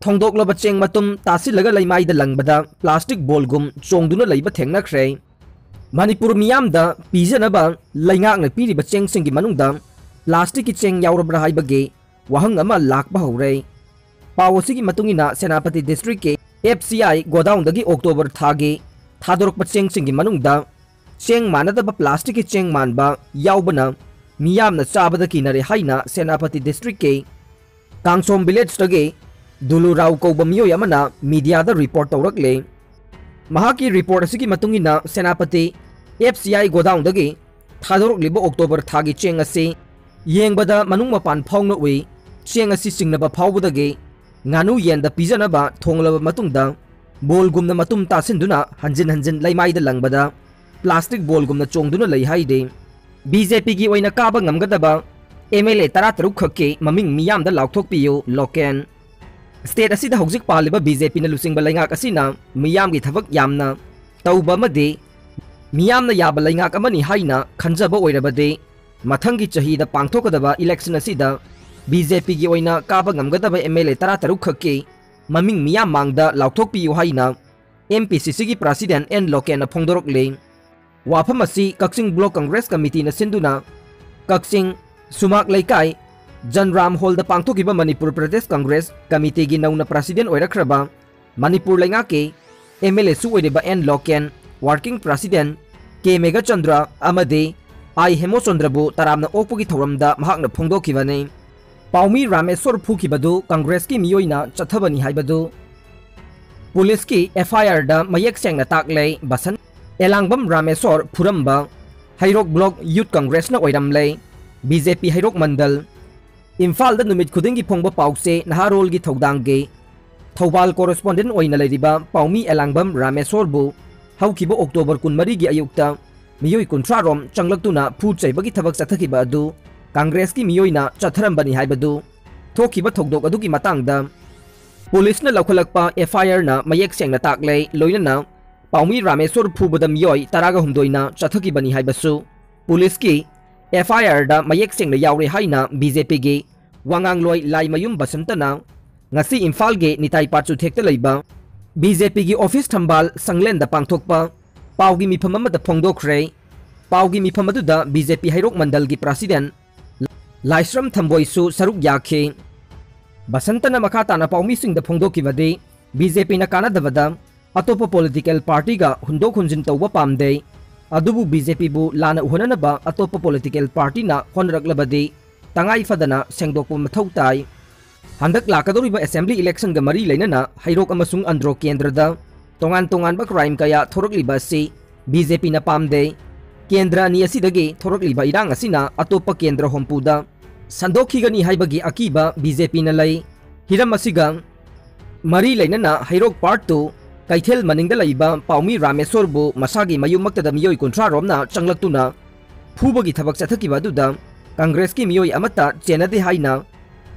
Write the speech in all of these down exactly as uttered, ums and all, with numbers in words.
ꯊꯣꯡꯗꯣꯛꯂꯕ ꯆꯦꯡ ꯃꯇꯨꯝ ꯇꯥꯁꯤꯜꯂꯒ ꯂꯩꯃꯥꯏꯗ ꯂꯪꯕꯗ plastic ball ꯒꯨꯝ ꯆꯣꯡꯗꯨꯅ ꯂꯩꯕ ꯊꯦꯡꯅꯈ꯭ꯔꯦ꯫ ꯃꯅꯤꯄꯨꯔ ꯃꯤꯌꯥꯝꯗ ꯄꯤꯖꯅꯕ ꯂꯩꯉꯥꯛꯅ ꯄꯤꯔꯤꯕ ꯆꯦꯡꯁꯤꯡꯒꯤ ꯃꯅꯨꯡꯗ plastic ꯀꯤ ꯆꯦꯡ ꯌꯥꯎꯔꯕ꯭ꯔꯥ ꯍꯥꯏꯕꯒꯤ ꯋꯥꯍꯪ ꯑꯃ ꯂꯥꯛꯄ ꯍꯧꯔꯦ꯫ ꯄꯥꯎ ꯑꯁꯤꯒꯤ ꯃꯇꯨꯡ ꯏꯟꯅ, ꯁꯦꯅꯥꯄꯇꯤ district ꯀꯤ F C I ꯒꯣꯗꯥꯎꯟꯗꯒꯤ October ꯊꯥꯒꯤ ꯊꯥꯗꯣꯔꯛꯄ ꯆꯦꯡꯁꯤꯡꯒꯤ ꯃꯅꯨꯡꯗ ꯆꯦꯡ ꯃꯥꯟꯅꯗꯕ plastic ꯀꯤ ꯆꯦꯡ ꯃꯥꯟꯕ ꯌꯥꯎꯕꯅ ꯃꯤꯌꯥꯝꯅ ꯆꯥꯕꯗ ꯀꯤꯅꯔꯦ ꯍꯥꯏꯅ ꯁꯦꯅꯥꯄꯇꯤ district ꯀꯤ ꯀꯥꯡꯁꯣꯝ village ꯇꯒꯤ ꯗꯨꯂꯨ ꯔꯥꯎ ꯀꯧꯕ ꯃꯤꯑꯣꯏ ꯑꯃꯅ media ꯗ report ꯇꯧꯔꯛꯂꯦ꯫ ꯃꯍꯥꯛꯀꯤ report ꯑꯁꯤꯒꯤ ꯃꯇꯨꯡ ꯏꯟꯅ, Senapati F C I ꯒꯣꯗꯥꯎꯟꯗꯒꯤ ꯊꯥꯗꯣꯔꯛꯂꯤꯕ October ꯊꯥꯒꯤ ꯆꯦꯡ ꯑꯁꯤ ꯌꯦꯡꯕꯗ ꯃꯅꯨꯡ ꯃꯄꯥꯟ ꯐꯥꯎꯅ ꯎꯏ꯫ ꯆꯦꯡ ꯑꯁꯤ ꯆꯤꯡꯅꯕ ꯐꯥꯎꯕꯗꯒꯤ ꯉꯥꯅꯨ ꯌꯦꯟꯗ ꯄꯤꯖꯅꯕ ꯊꯣꯡꯂꯕ ꯃꯇꯨꯡꯗ ball ꯒꯨꯝꯅ ꯃꯇꯨꯝ ꯇꯥꯁꯤꯟꯗꯨꯅ ꯍꯟꯖꯤꯟ ꯍꯟꯖꯤꯟ ꯂꯩꯃꯥꯏꯗ ꯂꯪꯕꯗ plastic ball ꯒꯨꯝꯅ ꯆꯣꯡꯗꯨꯅ ꯂꯩ ꯍꯥꯏꯔꯤ꯫ B J P ꯒꯤ ꯑꯣꯏꯅ ꯀꯥꯕ ꯉꯝꯒꯗꯕ M L A ꯇꯔꯥꯇꯔꯨꯛ ꯈꯛꯀꯤ ꯃꯃꯤꯡ ꯃꯤꯌꯥꯝꯗ ꯂꯥꯎꯊꯣꯛꯄꯤꯌꯨ, ꯂꯣꯀꯦꯟ꯫ State ꯑꯁꯤꯗ ꯍꯧꯖꯤꯛ ꯄꯥꯜꯂꯤꯕ B J P ꯅ ꯂꯨꯆꯤꯡꯕ ꯂꯩꯉꯥꯛ ꯑꯁꯤꯅ ꯃꯤꯌꯥꯝꯒꯤ ꯊꯕꯛ ꯌꯥꯝꯅ ꯇꯧꯕ ꯑꯃꯗꯤ ꯃꯤꯌꯥꯝꯅ ꯌꯥꯕ ꯂꯩꯉꯥꯛ ꯑꯃꯅꯤ ꯍꯥꯏꯅ ꯈꯟꯖꯕ ꯑꯣꯏꯔꯕꯗꯤ, ꯃꯊꯪꯒꯤ ꯆꯍꯤꯗ ꯄꯥꯡꯊꯣꯛꯀꯗꯕ election ꯑꯁꯤꯗ B J P ꯒꯤ ꯑꯣꯏꯅ ꯀꯥꯕ ꯉꯝꯒꯗꯕ M L A ꯇꯔꯥꯇꯔꯨꯛ ꯈꯛꯀꯤ ꯃꯃꯤꯡ ꯃꯤꯌꯥꯝ ꯃꯥꯡꯗ ꯂꯥꯎꯊꯣꯛꯄꯤꯌꯨ ꯍꯥꯏꯅ M P C C ꯒꯤ president N ꯂꯣꯀꯦꯟꯅ ꯐꯣꯡꯗꯣꯔꯛꯂꯤ꯫ ꯋꯥꯐꯝ ꯑꯁꯤ ꯀꯛꯆꯤꯡ Block Congress Committee ꯅ ꯁꯤꯟꯗꯨꯅ ꯀꯛꯆꯤꯡ ꯁꯨꯃꯥꯛ ꯂꯩꯀꯥꯏ ꯖꯟꯔꯥꯝ ꯍꯣꯜꯗ ꯄꯥꯡꯊꯣꯛꯈꯤꯕ ꯃꯅꯤꯄꯨꯔ ꯄ꯭ꯔꯗꯦꯁ ꯀꯪꯒ꯭ꯔꯦꯁ ꯀꯃꯤꯇꯤꯒꯤ ꯅꯧꯅ president ꯑꯣꯏꯔꯛꯈ꯭ꯔꯕ ꯃꯅꯤꯄꯨꯔ ꯂꯩꯉꯥꯛꯀꯤ M L A ꯁꯨ ꯑꯣꯏꯔꯤꯕ N local, working president K Meghachandra ꯑꯃꯗꯤ I ꯍꯦꯃꯣꯆꯟꯗ꯭ꯔꯕꯨ ꯇꯔꯥꯝꯅ ꯑꯣꯛꯄꯒꯤ ꯊꯧꯔꯝꯗ ꯃꯍꯥꯛꯅ ꯐꯣꯡꯗꯣꯛꯈꯤꯕꯅꯤ꯫ ꯄꯥꯎꯃꯤ ꯔꯥꯃꯦꯁꯣꯔ ꯐꯨꯈꯤꯕꯗꯨ ꯀꯪꯒ꯭ꯔꯦꯁꯀꯤ ꯃꯤꯑꯣꯏꯅ ꯆꯠꯊꯕꯅꯤ ꯍꯥꯏꯕꯗꯨ ꯄꯨꯂꯤꯁꯀꯤ F I R ꯗ ꯃꯌꯦꯛ ꯁꯦꯡꯅ ꯇꯥꯛꯂꯦ꯫ ꯕꯁꯟ ꯑꯦꯂꯥꯡꯕꯝ ꯔꯥꯃꯦꯁꯣꯔ ꯐꯨꯔꯝꯕ ꯍꯩꯔꯣꯛ Block Youth Congress ꯅ ꯑꯣꯏꯔꯝꯂꯦ꯫ B J P ꯍꯩꯔꯣꯛ ꯃꯟꯗꯜ꯫ ꯏꯝꯐꯥꯜꯗ ꯅꯨꯃꯤꯠ ꯈꯨꯗꯤꯡꯒꯤ ꯐꯣꯡꯕ ꯄꯥꯎꯆꯦ ꯅꯍꯥꯔꯣꯜꯒꯤ ꯊꯧꯗꯥꯡꯒꯤ ꯊꯧꯕꯥꯜ correspondent ꯑꯣꯏꯅ ꯂꯩꯔꯤꯕ ꯄꯥꯎꯃꯤ ꯑꯦꯂꯥꯡꯕꯝ ꯔꯥꯃꯦꯁꯣꯔꯕꯨ ꯍꯧꯈꯤꯕ October ꯀꯨꯟꯃꯔꯤꯒꯤ ꯑꯌꯨꯛꯇ ꯃꯤꯑꯣꯏ ꯀꯨꯟꯊ꯭ꯔꯥ ꯔꯣꯝ ꯆꯪꯂꯛꯇꯨꯅ ꯐꯨ ꯆꯩꯕꯒꯤ ꯊꯕꯛ ꯆꯠꯊꯈꯤꯕ ꯑꯗꯨ ꯀꯪꯒ꯭ꯔꯦꯁꯀꯤ ꯃꯤꯑꯣꯏꯅ ꯆꯠꯊꯔꯝꯕꯅꯤ ꯍꯥꯏꯕꯗꯨ ꯊꯣꯛꯈꯤꯕ ꯊꯧꯗꯣꯛ ꯑꯗꯨꯒꯤ ꯃꯇꯥꯡꯗ ꯄꯨꯂꯤꯁꯅ ꯂꯧꯈꯠꯂꯛꯄ F I R ꯅ ꯃꯌꯦꯛ ꯁꯦꯡꯅ ꯇꯥꯛꯂꯦ꯫ ꯂꯣꯏꯅꯅ ꯄꯥꯎꯃꯤ ꯔꯥꯃꯦꯁꯣꯔ ꯐꯨꯕꯗ ꯃꯤꯑꯣꯏ ꯇꯔꯥꯒ ꯍꯨꯝꯗꯣꯏꯅ ꯆꯠꯊꯈꯤꯕꯅꯤ ꯍꯥꯏꯕꯁꯨ ꯄꯨꯂꯤꯁꯀꯤ F I R ꯗ ꯃꯌꯦꯛ ꯁꯦꯡꯅ ꯌꯥꯎꯔꯦ ꯍꯥꯏꯅ B J P ꯒꯤ ꯋꯥꯉꯥꯡꯂꯣꯏ ꯂꯥꯏꯃꯌꯨꯝ ꯕꯁꯟꯇꯅ ꯉꯁꯤ ꯏꯝꯐꯥꯜꯒꯤ ꯅꯤꯇꯥꯏ ꯄꯥꯠꯆꯨꯊꯦꯛꯇ ꯂꯩꯕ ꯕꯤ ꯖꯦ ꯄꯤꯒꯤ ꯑꯣꯐꯤꯁ ꯊꯝꯕꯥꯜ ꯁꯪꯂꯦꯟꯗ ꯄꯥꯡꯊꯣꯛꯄ ꯄꯥꯎꯒꯤ ꯃꯤꯐꯝ ꯑꯃꯗ ꯐꯣꯡꯗꯣꯛꯈ꯭ꯔꯦ꯫ ꯄꯥꯎꯒꯤ ꯃꯤꯐꯝ ꯑꯗꯨꯗ ꯕꯤ ꯖꯦ ꯄꯤ ꯍꯩꯔꯣꯛ ꯃꯟꯗꯜꯒꯤ ꯄ꯭ꯔꯁꯤꯗꯦꯟ ꯂꯥꯏꯁ꯭ꯔꯝ ꯊꯝꯕꯣꯏꯁꯨ ꯁꯔꯨꯛ ꯌꯥꯈꯤ꯫ ꯕꯁꯟꯇꯅ ꯃꯈꯥ ꯇꯥꯅ ꯄꯥꯎꯃꯤꯁꯤꯡꯗ ꯐꯣꯡꯗꯣꯛꯈꯤꯕꯗꯤ, ꯕꯤ ꯖꯦ ꯄꯤꯅ ꯀꯥꯟꯅꯗꯕꯗ ꯑꯇꯣꯞꯄ ꯄꯣꯂꯤꯇꯤꯀꯦꯜ ꯄꯥꯔꯇꯤꯒ ꯍꯨꯟꯗꯣꯛ ꯍꯨꯟꯖꯤꯟ ꯇꯧꯕ ꯄꯥꯝꯗꯦ, ꯑꯗꯨꯕꯨ ꯕꯤ ꯖꯦ ꯄꯤꯕꯨ ꯂꯥꯟꯅ ꯎꯍꯟꯅꯅꯕ ꯑꯇꯣꯞꯄ ꯄꯣꯂꯤꯇꯤꯀꯦꯜ ꯄꯥꯔꯇꯤꯅ ꯍꯣꯠꯅꯔꯛꯂꯕꯗꯤ ꯇꯉꯥꯏ ꯐꯗꯅ ꯁꯦꯡꯗꯣꯛꯄ ꯃꯊꯧ ꯇꯥꯏ꯫ ꯍꯟꯗꯛ ꯂꯥꯛꯀꯗꯧꯔꯤꯕ ꯑꯦꯁꯦꯝꯕ꯭ꯂꯤ ꯏꯂꯦꯛꯁꯟꯒ ꯃꯔꯤ ꯂꯩꯅꯅ ꯍꯩꯔꯣꯛ ꯑꯃꯁꯨꯡ ꯑꯟꯗ꯭ꯔꯣ ꯀꯦꯟꯗ꯭ꯔꯗ ꯇꯣꯉꯥꯟ ꯇꯣꯉꯥꯟꯕ ꯀ꯭ꯔꯥꯏꯝ ꯀꯌꯥ ꯊꯣꯔꯛꯂꯤꯕ ꯑꯁꯤ ꯕꯤ ꯖꯦ ꯄꯤꯅ ꯄꯥꯝꯗꯦ꯫ ꯀꯦꯟꯗ꯭ꯔ ꯑꯅꯤ ꯑꯁꯤꯗꯒꯤ ꯊꯣꯔꯛꯂꯤꯕ ꯏꯔꯥꯡ ꯑꯁꯤꯅ ꯑꯇꯣꯞꯄ ꯀꯦꯟꯗ꯭ꯔ ꯍꯨꯝꯐꯨꯗ ꯁꯟꯗꯣꯛꯈꯤꯒꯅꯤ ꯍꯥꯏꯕꯒꯤ ꯑꯀꯤꯕ ꯕꯤ ꯖꯦ ꯄꯤꯅ ꯂꯩ꯫ ꯍꯤꯔꯝ ꯑꯁꯤꯒ ꯃꯔꯤ ꯂꯩꯅꯅ ꯍꯩꯔꯣꯛ ꯄꯥꯔꯠ ꯇꯨ ꯀꯩꯊꯦꯜ ꯃꯅꯤꯡꯗ ꯂꯩꯕ ꯄꯥꯎꯃꯤ ꯔꯥꯃꯦꯁꯣꯔꯕꯨ ꯃꯁꯥꯒꯤ ꯃꯌꯨꯝꯃꯛꯇꯗ ꯃꯤꯑꯣꯏ ꯀꯨꯟꯊ꯭ꯔꯥ ꯔꯣꯝꯅ ꯆꯪꯂꯛꯇꯨꯅ ꯐꯨꯕꯒꯤ ꯊꯕꯛ ꯆꯠꯊꯈꯤꯕ ꯑꯗꯨꯗ ꯀꯪꯒ꯭ꯔꯦꯁꯀꯤ ꯃꯤꯑꯣꯏ ꯑꯃꯠꯇ ꯆꯦꯟꯅꯗꯦ ꯍꯥꯏꯅ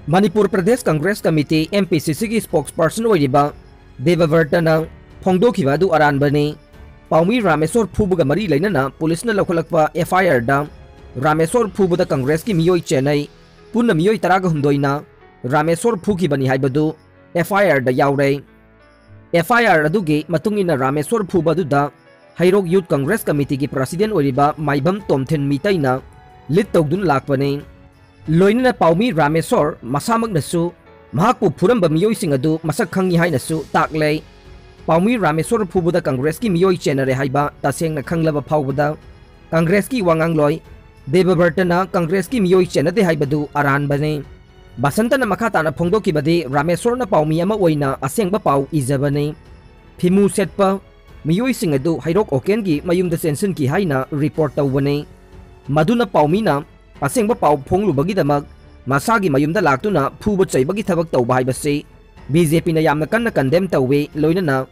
Manipur Pradesh Congress committee, M P ꯁꯤ ꯁꯤꯒꯤ ꯁ꯭ꯄꯣꯛꯁꯄꯔꯁꯟ ꯑꯣꯏꯔꯤꯕ ꯗꯦꯕꯕ꯭ꯔꯇꯅ ꯐꯣꯡꯗꯣꯛꯈꯤꯕ ꯑꯗꯨ ꯑꯔꯥꯟꯕꯅꯤ꯫ ꯄꯥꯎꯃꯤ ꯔꯥꯃꯦꯁꯣꯔ ꯐꯨꯕꯒ ꯃꯔꯤ ꯂꯩꯅꯅ ꯄꯨꯂꯤꯁꯅ ꯂꯧꯈꯠꯂꯛꯄ ꯑꯦꯐ ꯑꯥꯏ ꯑꯥꯔꯗ ꯔꯥꯃꯦꯁꯣꯔ ꯐꯨꯕꯗ ꯀꯪꯒ꯭ꯔꯦꯁꯀꯤ ꯃꯤꯑꯣꯏ ꯆꯦꯟꯅꯩ, ꯄꯨꯟꯅ ꯃꯤꯑꯣꯏ ꯇꯔꯥꯒ ꯍꯨꯝꯗꯣꯏꯅ ꯔꯥꯃꯦꯁꯣꯔ ꯐꯨꯈꯤꯕꯅꯤ ꯍꯥꯏꯕꯗꯨ ꯑꯦꯐ ꯑꯥꯏ ꯑꯥꯔꯗ ꯌꯥꯎꯔꯦ꯫ ꯑꯦꯐ ꯑꯥꯏ ꯑꯥꯔ ꯑꯗꯨꯒꯤ ꯃꯇꯨꯡ ꯏꯟꯅ ꯔꯥꯃꯦꯁꯣꯔ ꯐꯨꯕ ꯑꯗꯨꯗ ꯍꯩꯔꯣꯛ ꯌꯨꯠ ꯀꯪꯒ꯭ꯔꯦꯁ ꯀꯃꯤꯇꯤꯒꯤ ꯄ꯭ꯔꯁꯤꯗꯦꯟ ꯑꯣꯏꯔꯤꯕ ꯃꯥꯏꯕꯝ ꯇꯣꯝꯊꯤꯟ ꯃꯤꯇꯩꯅ ꯂꯤꯗ ꯇꯧꯗꯨꯅ ꯂꯥꯛꯄꯅꯤ꯫ ꯂꯣꯏꯅꯅ ꯄꯥꯎꯃꯤ ꯔꯥꯃꯦꯁꯣꯔ ꯃꯁꯥꯃꯛꯅꯁꯨ ꯃꯍꯥꯛꯄꯨ ꯐꯨꯔꯝꯕ ꯃꯤꯑꯣꯏꯁꯤꯡ ꯑꯗꯨ ꯃꯁꯛ ꯈꯪꯏ ꯍꯥꯏꯅꯁꯨ ꯇꯥꯛꯂꯦ꯫ ꯄꯥꯎꯃꯤ ꯔꯥꯃꯦꯁꯣꯔ ꯐꯨꯕꯗ ꯀꯪꯒ꯭ꯔꯦꯁꯀꯤ ꯃꯤꯑꯣꯏ ꯆꯦꯟꯅꯔꯦ ꯍꯥꯏꯕ ꯇꯁꯦꯡꯅ ꯈꯪꯂꯕ ꯐꯥꯎꯕꯗ ꯀꯪꯒ꯭ꯔꯦꯁꯀꯤ ꯋꯥꯉꯥꯡꯂꯣꯏ ꯗꯦꯕꯕ꯭ꯔꯇꯅ ꯀꯪꯒ꯭ꯔꯦꯁꯀꯤ ꯃꯤꯑꯣꯏ ꯆꯦꯟꯅꯗꯦ ꯍꯥꯏꯕꯗꯨ ꯑꯔꯥꯟꯕꯅꯤ꯫ ꯕꯁꯟꯇꯅ ꯃꯈꯥ ꯇꯥꯅ ꯐꯣꯡꯗꯣꯛꯈꯤꯕꯗꯤ, ꯔꯥꯃꯦꯁꯣꯔꯅ ꯄꯥꯎꯃꯤ ꯑꯃ ꯑꯣꯏꯅ ꯑꯁꯦꯡꯕ ꯄꯥꯎ ꯏꯖꯕꯅꯤ꯫ ꯐꯤꯃꯨ ꯁꯦꯠꯄ ꯃꯤꯑꯣꯏꯁꯤꯡ ꯑꯗꯨ ꯍꯩꯔꯣꯛ ꯑꯣꯀꯦꯟꯒꯤ ꯃꯌꯨꯝꯗ ꯆꯦꯟꯁꯤꯟꯈꯤ ꯍꯥꯏꯅ ꯔꯤꯄꯣꯔꯠ ꯇꯧꯕꯅꯤ꯫ ꯃꯗꯨꯅ ꯄꯥꯎꯃꯤꯅ ꯑꯁꯦꯡꯕ ꯄꯥꯎ ꯐꯣꯡꯂꯨꯕꯒꯤꯗꯃꯛ ꯃꯁꯥꯒꯤ ꯃꯌꯨꯝꯗ ꯂꯥꯛꯇꯨꯅ ꯐꯨꯕ ꯆꯩꯕꯒꯤ ꯊꯕꯛ ꯇꯧꯕ ꯍꯥꯏꯕꯁꯤ ꯕꯤ ꯖꯦ ꯄꯤꯅ ꯌꯥꯝꯅ ꯀꯟꯅ ꯀꯟꯗꯦꯝ ꯇꯧꯏ, ꯂꯣꯏꯅꯅ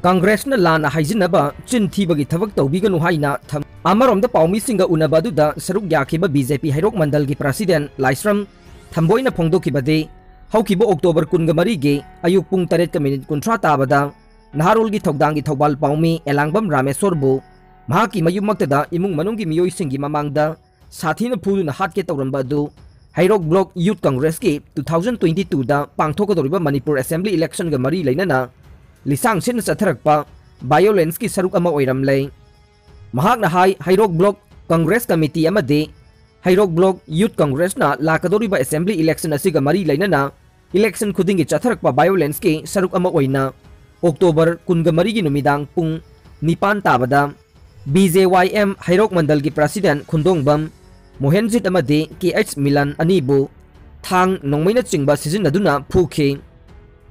ꯀꯪꯒ꯭ꯔꯦꯁꯅ ꯂꯥꯟꯅ ꯍꯥꯏꯖꯤꯟꯅꯕ ꯆꯤꯟ ꯊꯤꯕꯒꯤ ꯊꯕꯛ ꯇꯧꯕꯤꯒꯅꯨ ꯍꯥꯏꯅ ꯊꯝ-, ꯑꯃꯔꯣꯝꯗ ꯄꯥꯎꯃꯤꯁꯤꯡꯒ ꯎꯅꯕ ꯑꯗꯨꯗ ꯁꯔꯨꯛ ꯌꯥꯈꯤꯕ ꯕꯤ ꯖꯦ ꯄꯤ ꯍꯩꯔꯣꯛ ꯃꯟꯗꯜꯒꯤ ꯄ꯭ꯔꯁꯤꯗꯦꯟ ꯂꯥꯏꯁ꯭ꯔꯝ ꯊꯝꯕꯣꯏꯅ ꯐꯣꯡꯗꯣꯛꯈꯤꯕꯗꯤ, ꯍꯧꯈꯤꯕ ꯑꯣꯛꯇꯣꯕꯔ ꯀꯨꯟꯒ ꯃꯔꯤꯒꯤ ꯑꯌꯨꯛ ꯄꯨꯡ ꯇꯔꯦꯠꯀ ꯃꯤꯅꯤꯠ ꯀꯨꯟꯊ꯭ꯔꯥ ꯇꯥꯕꯗ ꯅꯍꯥꯔꯣꯜꯒꯤ ꯊꯧꯗꯥꯡꯒꯤ ꯊꯧꯕꯥꯜ ꯄꯥꯎꯃꯤ ꯑꯦꯂꯥꯡꯕꯝ ꯔꯥꯃꯦꯁꯣꯔꯕꯨ ꯃꯍꯥꯛꯀꯤ ꯃꯌꯨꯝꯃꯛꯇꯗ ꯏꯃꯨꯡ ꯃꯅꯨꯡꯒꯤ ꯃꯤꯑꯣꯏꯁꯤꯡꯒꯤ ꯃꯃꯥꯡꯗ ꯁꯥꯊꯤꯅ ꯐꯨꯗꯨꯅ ꯍꯥꯠꯀꯦ ꯇꯧꯔꯝꯕ ꯑꯗꯨ ꯍꯩꯔꯣꯛ Block Youth Congressꯀꯤ two thousand twenty twoꯗ ꯄꯥꯡꯊꯣꯛꯀꯗꯧꯔꯤꯕ Manipur Assembly electionꯒ ꯃꯔꯤ ꯂꯩꯅꯅ ꯂꯤꯁꯥꯡ ꯁꯤꯠꯅ ꯆꯠꯊꯔꯛꯄ violenceꯀꯤ ꯁꯔꯨꯛ ꯑꯃ ꯑꯣꯏꯔꯝꯂꯦ꯫ ꯃꯍꯥꯛꯅ ꯍꯥꯏ, ꯍꯩꯔꯣꯛ Block Congress Committee ꯑꯃꯗꯤ ꯍꯩꯔꯣꯛ Block Youth Congressꯅ ꯂꯥꯛꯀꯗꯧꯔꯤꯕ Assembly election ꯑꯁꯤꯒ ꯃꯔꯤ ꯂꯩꯅꯅ election ꯈꯨꯗꯤꯡꯒꯤ ꯆꯠꯊꯔꯛꯄ violenceꯀꯤ ꯁꯔꯨꯛ ꯑꯃ ꯑꯣꯏꯅ October ꯀꯨꯟꯒ ꯃꯔꯤꯒꯤ ꯅꯨꯃꯤꯗꯥꯡ ꯄꯨꯡ ꯅꯤꯄꯥꯟ ꯇꯥꯕꯗ B J Y M ꯍꯩꯔꯣꯛ ꯃꯟꯗꯜꯒꯤ President ꯈꯨꯟꯗꯣꯡꯕꯝ ꯃꯣꯍꯦꯟꯖꯤꯠ ꯑꯃꯗꯤ K H ꯃꯤꯂꯟ ꯑꯅꯤꯕꯨ ꯊꯥꯡ, ꯅꯣꯡꯃꯩꯅꯆꯤꯡꯕ ꯁꯤꯖꯤꯟꯅꯗꯨꯅ ꯐꯨꯈꯤ꯫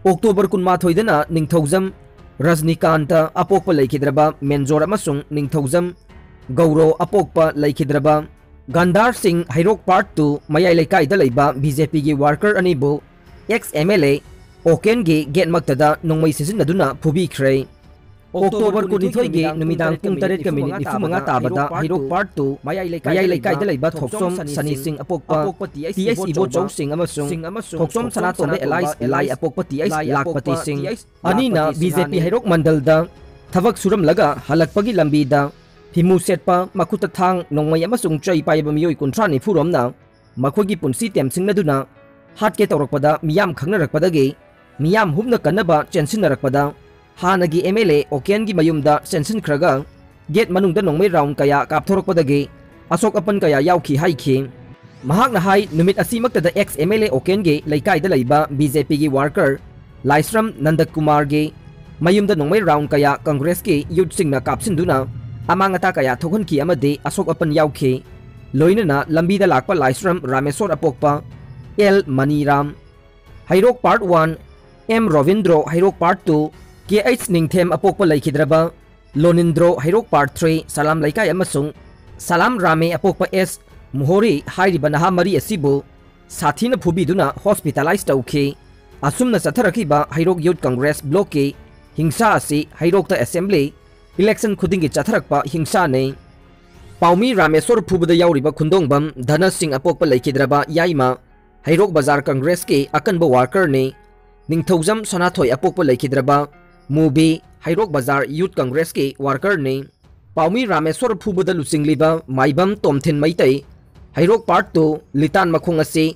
October ꯀꯨꯟꯃꯥꯊꯣꯏꯗꯅ ꯅꯤꯡꯊꯧꯖꯝ ꯔꯖꯅꯤꯀꯥꯟꯇ ꯑꯄꯣꯛꯄ ꯂꯩꯈꯤꯗ꯭ꯔꯕ ꯃꯦꯟꯖꯣꯔ ꯑꯃꯁꯨꯡ ꯅꯤꯡꯊꯧꯖꯝ ꯒꯧꯔꯣ ꯑꯄꯣꯛꯄ ꯂꯩꯈꯤꯗ꯭ꯔꯕ ꯒꯟꯗꯥꯔ ꯁꯤꯡ ꯍꯩꯔꯣꯛ Part two ꯃꯌꯥꯏ ꯂꯩꯀꯥꯏꯗ ꯂꯩꯕ B J Pꯒꯤ worker ꯑꯅꯤꯕꯨ ex M L A ꯑꯣꯀꯦꯟꯒꯤ ꯒꯦꯠꯃꯛꯇꯗ ꯅꯣꯡꯃꯩ ꯁꯤꯖꯤꯟꯅꯗꯨꯅ ꯐꯨꯕꯤꯈ꯭ꯔꯦ꯫ October ꯀꯨꯟꯅꯤꯊꯣꯏꯒꯤ ꯅꯨꯃꯤꯗꯥꯡ ꯄꯨꯡ ꯇꯔꯦꯠꯀ ꯃꯤꯅꯤꯠ ꯅꯤꯐꯨ ꯃꯉꯥ ꯇꯥꯕꯗ ꯍꯩꯔꯣꯛ Part two ꯃꯌꯥꯏ ꯂꯩꯀꯥꯏꯗ ꯂꯩꯕ ꯊꯣꯛꯆꯣꯝ ꯁꯅꯤ ꯁꯤꯡ ꯑꯄꯣꯛꯄ T H ꯏꯕꯣꯆꯧ ꯁꯤꯡ ꯑꯃꯁꯨꯡ ꯊꯣꯛꯆꯣꯝ ꯁꯅꯥꯇꯣꯝꯕ alias ꯂꯥꯏ ꯑꯄꯣꯛꯄ T H ꯂꯥꯛꯄꯇꯤ ꯁꯤꯡ ꯑꯅꯤꯅ B J P ꯍꯩꯔꯣꯛ ꯃꯟꯗꯜꯗ ꯊꯕꯛ ꯁꯨꯔꯝꯂꯒ ꯍꯜꯂꯛꯄꯒꯤ ꯂꯝꯕꯤꯗ ꯐꯤꯃꯨ ꯁꯦꯠꯄ, ꯃꯈꯨꯠꯇ ꯊꯥꯡ, ꯅꯣꯡꯃꯩ ꯑꯃꯁꯨꯡ ꯆꯩ ꯄꯥꯏꯕ ꯃꯤꯑꯣꯏ ꯀꯨꯟꯊ꯭ꯔꯥ ꯅꯤꯐꯨ ꯔꯣꯝꯅ ꯃꯈꯣꯏꯒꯤ ꯄꯨꯟꯁꯤ ꯇꯦꯝꯁꯤꯡꯅꯗꯨꯅ ꯍꯥꯠꯀꯦ ꯇꯧꯔꯛꯄꯗ ꯃꯤꯌꯥꯝ ꯈꯪꯅꯔꯛꯄꯗꯒꯤ ꯃꯤꯌꯥꯝ ꯍꯨꯞꯅ ꯀꯟꯅꯕ ꯆꯦꯟꯁꯤꯟꯅꯔꯛꯄꯗ ꯍꯥꯟꯅꯒꯤ M L A ꯑꯣꯀꯦꯟꯒꯤ ꯃꯌꯨꯝꯗ ꯆꯦꯟꯁꯤꯟꯈ꯭ꯔꯒ gate ꯃꯅꯨꯡꯗ ꯅꯣꯡꯃꯩ round ꯀꯌꯥ ꯀꯥꯞꯊꯣꯔꯛꯄꯗꯒꯤ ꯑꯁꯣꯛ ꯑꯄꯟ ꯀꯌꯥ ꯌꯥꯎꯈꯤ ꯍꯥꯏꯈꯤ꯫ ꯃꯍꯥꯛꯅ ꯍꯥꯏ, ꯅꯨꯃꯤꯠ ꯑꯁꯤꯃꯛꯇꯗ ex M L A ꯑꯣꯀꯦꯟꯒꯤ ꯂꯩꯀꯥꯏꯗ ꯂꯩꯕ B J Pꯒꯤ worker ꯂꯥꯏꯁ꯭ꯔꯝ ꯅꯟꯗꯀꯨꯃꯥꯔꯒꯤ ꯃꯌꯨꯝꯗ ꯅꯣꯡꯃꯩ round ꯀꯌꯥ Congressꯀꯤ youthꯁꯤꯡꯅ ꯀꯥꯞꯁꯤꯟꯗꯨꯅ ꯑꯃꯥꯡ ꯑꯇꯥ ꯀꯌꯥ ꯊꯣꯛꯍꯟꯈꯤ ꯑꯃꯗꯤ ꯑꯁꯣꯛ ꯑꯄꯟ ꯌꯥꯎꯈꯤ꯫ ꯂꯣꯏꯅꯅ ꯂꯝꯕꯤꯗ ꯂꯥꯛꯄ ꯂꯥꯏꯁ꯭ꯔꯝ ꯔꯥꯃꯦꯁꯣꯔ ꯑꯄꯣꯛꯄ L ꯃꯅꯤꯔꯥꯝ, ꯍꯩꯔꯣꯛ Part one, M ꯔꯣꯕꯤꯟꯗ꯭ꯔꯣ ꯍꯩꯔꯣꯛ Part two, K H ꯅꯤꯡꯊꯦꯝ ꯑꯄꯣꯛꯄ ꯂꯩꯈꯤꯗ꯭ꯔꯕ ꯂꯣꯅꯤꯟꯗ꯭ꯔꯣ ꯍꯩꯔꯣꯛ Part three, ꯁꯂꯥꯝ ꯂꯩꯀꯥꯏ ꯑꯃꯁꯨꯡ ꯁꯂꯥꯝ ꯔꯥꯃꯦ ꯑꯄꯣꯛꯄ S ꯃꯨꯍꯣꯔꯤ ꯍꯥꯏꯔꯤꯕ ꯅꯍꯥ ꯃꯔꯤ ꯑꯁꯤꯕꯨ ꯁꯥꯊꯤꯅ ꯐꯨꯕꯤꯗꯨꯅ hospitalize ꯇꯧꯈꯤ꯫ ꯑꯁꯨꯝꯅ ꯆꯠꯊꯔꯛꯈꯤꯕ ꯍꯩꯔꯣꯛ Youth Congress Blockꯀꯤ ꯍꯤꯡꯁꯥ ꯑꯁꯤ ꯍꯩꯔꯣꯛꯇ Assembly election ꯈꯨꯗꯤꯡꯒꯤ ꯆꯠꯊꯔꯛꯄ ꯍꯤꯡꯁꯥꯅꯤ꯫ ꯄꯥꯎꯃꯤ ꯔꯥꯃꯦꯁꯣꯔ ꯐꯨꯕꯗ ꯌꯥꯎꯔꯤꯕ ꯈꯨꯟꯗꯣꯡꯕꯝ ꯙꯅ ꯁꯤꯡ ꯑꯄꯣꯛꯄ ꯂꯩꯈꯤꯗ꯭ꯔꯕ ꯌꯥꯏꯃ ꯍꯩꯔꯣꯛ ꯕꯖꯥꯔ Congressꯀꯤ ꯑꯀꯟꯕ workerꯅꯤ꯫ ꯅꯤꯡꯊꯧꯖꯝ ꯁꯅꯥꯊꯣꯏ ꯑꯄꯣꯛꯄ ꯂꯩꯈꯤꯗ꯭ꯔꯕ ꯃꯨꯕꯤ ꯍꯩꯔꯣꯛ ꯕꯖꯥꯔ Youth Congressꯀꯤ workerꯅꯤ꯫ ꯄꯥꯎꯃꯤ ꯔꯥꯃꯦꯁꯣꯔ ꯐꯨꯕꯗ ꯂꯨꯆꯤꯡꯂꯤꯕ ꯃꯥꯏꯕꯝ ꯇꯣꯝꯊꯤꯟ ꯃꯩꯇꯩ ꯍꯩꯔꯣꯛ Part Two ꯂꯤꯇꯥꯟ ꯃꯈꯣꯡ ꯑꯁꯤ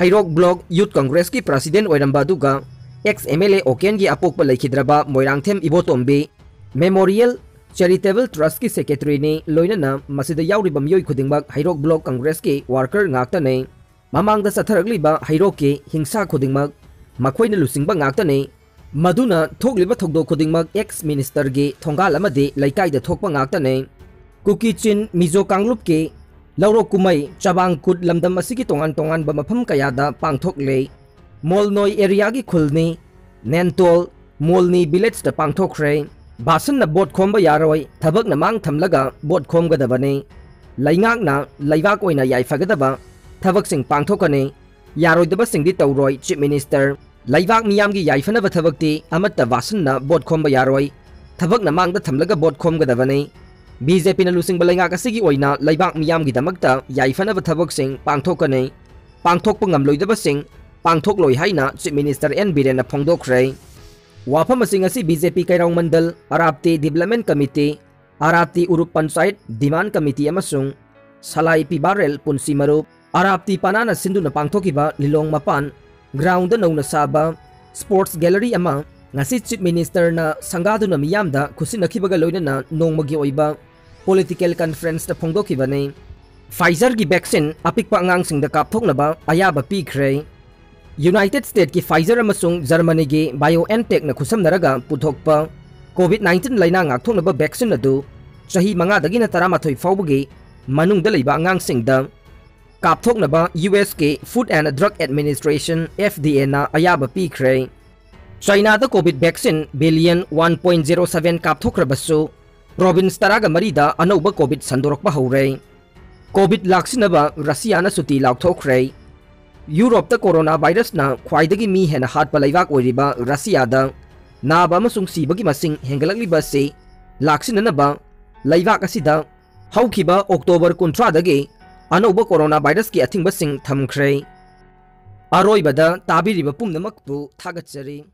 ꯍꯩꯔꯣꯛ Block Youth Congressꯀꯤ President ꯑꯣꯏꯔꯝꯕ ꯑꯗꯨꯒ ex MLA ꯑꯣꯀꯦꯟꯒꯤ ꯑꯄꯣꯛꯄ ꯂꯩꯈꯤꯗ꯭ꯔꯕ ꯃꯣꯏꯔꯥꯡꯊꯦꯝ ꯏꯕꯣꯇꯣꯝꯕꯤ Memorial Charitable Trustꯀꯤ Secretaryꯅꯤ, ꯂꯣꯏꯅꯅ ꯃꯁꯤꯗ ꯌꯥꯎꯔꯤꯕ ꯃꯤꯑꯣꯏ ꯈꯨꯗꯤꯡꯃꯛ ꯍꯩꯔꯣꯛ Block Congressꯀꯤ worker ꯉꯥꯛꯇꯅꯤ꯫ ꯃꯃꯥꯡꯗ ꯆꯠꯊꯔꯛꯂꯤꯕ ꯍꯩꯔꯣꯛꯀꯤ ꯍꯤꯡꯁꯥ ꯈꯨꯗꯤꯡꯃꯛ ꯃꯈꯣꯏꯅ ꯂꯨꯆꯤꯡꯕ ꯉꯥꯛꯇꯅꯤ꯫ ꯃꯗꯨꯅ ꯊꯣꯛꯂꯤꯕ ꯊꯧꯗꯣꯛ ꯈꯨꯗꯤꯡꯃꯛ ex ministerꯒꯤ ꯊꯣꯡꯒꯥꯜ ꯑꯃꯗꯤ ꯂꯩꯀꯥꯏꯗ ꯊꯣꯛꯄ ꯉꯥꯛꯇꯅꯤ꯫ ꯀꯨꯀꯤ ꯆꯤꯟ ꯃꯤꯖꯣ ꯀꯥꯡꯂꯨꯞꯀꯤ ꯂꯧꯔꯣꯛ ꯀꯨꯝꯍꯩ ꯆꯕꯥꯡ ꯀꯨꯠ ꯂꯝꯗꯝ ꯑꯁꯤꯒꯤ ꯇꯣꯉꯥꯟ ꯇꯣꯉꯥꯟꯕ ꯃꯐꯝ ꯀꯌꯥꯗ ꯄꯥꯡꯊꯣꯛꯂꯦ꯫ ꯃꯣꯜꯅꯣꯏ areaꯒꯤ ꯈꯨꯜꯅꯤ, ꯅꯦꯟꯇꯣꯜ, ꯃꯣꯜꯅꯤ villageꯇ ꯄꯥꯡꯊꯣꯛꯈ꯭ꯔꯦ꯫ ꯚꯥꯁꯟꯅ ꯚꯣꯠ ꯈꯣꯝꯕ ꯌꯥꯔꯣꯏ, ꯊꯕꯛꯅ ꯃꯥꯡ ꯊꯝꯂꯒ ꯚꯣꯠ ꯈꯣꯝꯒꯗꯕꯅꯤ꯫ ꯂꯩꯉꯥꯛꯅ ꯂꯩꯕꯥꯛ ꯑꯣꯏꯅ ꯌꯥꯏꯐꯒꯗꯕ ꯊꯕꯛꯁꯤꯡ ꯄꯥꯡꯊꯣꯛꯀꯅꯤ꯫ ꯌꯥꯔꯣꯏꯗꯕꯁꯤꯡꯗꯤ ꯇꯧꯔꯣꯏ, Chief Minister꯫ ꯂꯩꯕꯥꯛ ꯃꯤꯌꯥꯝꯒꯤ ꯌꯥꯏꯐꯅꯕ ꯊꯕꯛꯇꯤ ꯑꯃꯠꯇ ꯚꯥꯁꯟꯅ ꯚꯣꯠ ꯈꯣꯝꯕ ꯌꯥꯔꯣꯏ꯫ ꯊꯕꯛꯅ ꯃꯥꯡꯗ ꯊꯝꯂꯒ ꯚꯣꯠ ꯈꯣꯝꯒꯗꯕꯅꯤ꯫ BJPꯅ ꯂꯨꯆꯤꯡꯕ ꯂꯩꯉꯥꯛ ꯑꯁꯤꯒꯤ ꯑꯣꯏꯅ ꯂꯩꯕꯥꯛ ꯃꯤꯌꯥꯝꯒꯤꯗꯃꯛꯇ ꯌꯥꯏꯐꯅꯕ ꯊꯕꯛꯁꯤꯡ ꯄꯥꯡꯊꯣꯛꯀꯅꯤ꯫ ꯄꯥꯡꯊꯣꯛꯄ ꯉꯝꯂꯣꯏꯗꯕꯁꯤꯡ ꯄꯥꯡꯊꯣꯛꯂꯣꯏ ꯍꯥꯏꯅ Chief Minister N ꯕꯤꯔꯦꯟꯅ ꯐꯣꯡꯗꯣꯛꯈ꯭ꯔꯦ꯫ ꯋꯥꯐꯝ ꯑꯁꯤꯡ ꯑꯁꯤ BJP ꯀꯩꯔꯥꯎ ꯃꯟꯗꯜ, ꯑꯔꯥꯞꯇꯤ Development Committee, ꯑꯔꯥꯞꯇꯤ ꯎꯔꯨꯞ panchayat Demand Committee ꯑꯃꯁꯨꯡ ꯁꯂꯥꯏ ꯄꯤꯕꯥꯔꯦꯜ ꯄꯨꯟꯁꯤ ꯃꯔꯨꯞ, ꯑꯔꯥꯞꯇꯤ ꯄꯅꯥꯅ ꯁꯤꯟꯗꯨꯅ ꯄꯥꯡꯊꯣꯛꯈꯤꯕ ꯂꯤꯂꯣꯡ ꯃꯄꯥꯟ groundꯗ ꯅꯧꯅ ꯁꯥꯕ sports gallery ꯑꯃ ꯉꯁꯤ Chief Ministerꯅ ꯁꯪꯒꯥꯗꯨꯅ ꯃꯤꯌꯥꯝꯗ ꯈꯨꯠꯁꯤꯟꯅꯈꯤꯕꯒ ꯂꯣꯏꯅꯅ ꯅꯣꯡꯃꯒꯤ ꯑꯣꯏꯕ political conferenceꯇ ꯐꯣꯡꯗꯣꯛꯈꯤꯕꯅꯤ꯫ Pfizerꯒꯤ vaccine ꯑꯄꯤꯛꯄ ꯑꯉꯥꯡꯁꯤꯡꯗ ꯀꯥꯞꯊꯣꯛꯅꯕ ꯑꯌꯥꯕ ꯄꯤꯈ꯭ꯔꯦ꯫ United Statesꯀꯤ Pfizer ꯑꯃꯁꯨꯡ Germanyꯒꯤ BioNTechꯅ ꯈꯨꯠꯁꯝꯅꯔꯒ ꯄꯨꯊꯣꯛꯄ COVID nineteen ꯂꯩꯅꯥ ꯉꯥꯛꯊꯣꯛꯅꯕ vaccine ꯑꯗꯨ ꯆꯍꯤ ꯃꯉꯥꯗꯒꯤꯅ ꯇꯔꯥꯃꯥꯊꯣꯏ ꯐꯥꯎꯕꯒꯤ ꯃꯅꯨꯡꯗ ꯂꯩꯕ ꯑꯉꯥꯡꯁꯤꯡꯗ ꯀꯥꯞꯊꯣꯛꯅꯕ USꯀꯤ Food and Drug Administration, FDAꯅ ꯑꯌꯥꯕ ꯄꯤꯈ꯭ꯔꯦ꯫ ꯆꯥꯏꯅꯥꯗ COVID vaccine billion one point zero seven ꯀꯥꯞꯊꯣꯛꯈ꯭ꯔꯕꯁꯨ, province ꯇꯔꯥꯒ ꯃꯔꯤꯗ ꯑꯅꯧꯕ COVID ꯁꯟꯗꯣꯔꯛꯄ ꯍꯧꯔꯦ꯫ COVID ꯂꯥꯛꯁꯤꯟꯅꯕ ꯔꯁꯤꯌꯥꯅ ꯁꯨꯇꯤ ꯂꯥꯎꯊꯣꯛꯈ꯭ꯔꯦ꯫ ꯌꯨꯔꯣꯞꯇ coronavirusꯅ ꯈ꯭ꯋꯥꯏꯗꯒꯤ ꯃꯤ ꯍꯦꯟꯅ ꯍꯥꯠꯄ ꯂꯩꯕꯥꯛ ꯑꯣꯏꯔꯤꯕ ꯔꯁꯤꯌꯥꯗ ꯅꯥꯕ ꯑꯃꯁꯨꯡ ꯁꯤꯕꯒꯤ ꯃꯁꯤꯡ ꯍꯦꯟꯒꯠꯂꯛꯂꯤꯕ ꯑꯁꯤ ꯂꯥꯛꯁꯤꯟꯅꯅꯕ ꯂꯩꯕꯥꯛ ꯑꯁꯤꯗ ꯍꯧꯈꯤꯕ October ꯀꯨꯟꯊ꯭ꯔꯥꯗꯒꯤ ꯑꯅꯧꯕ coronavirusꯀꯤ ꯑꯊꯤꯡꯕꯁꯤꯡ ꯊꯝꯈ꯭ꯔꯦ꯫ ꯑꯔꯣꯏꯕꯗ ꯇꯥꯕꯤꯔꯤꯕ ꯄꯨꯝꯅꯃꯛꯄꯨ ꯊꯥꯒꯠꯆꯔꯤ꯫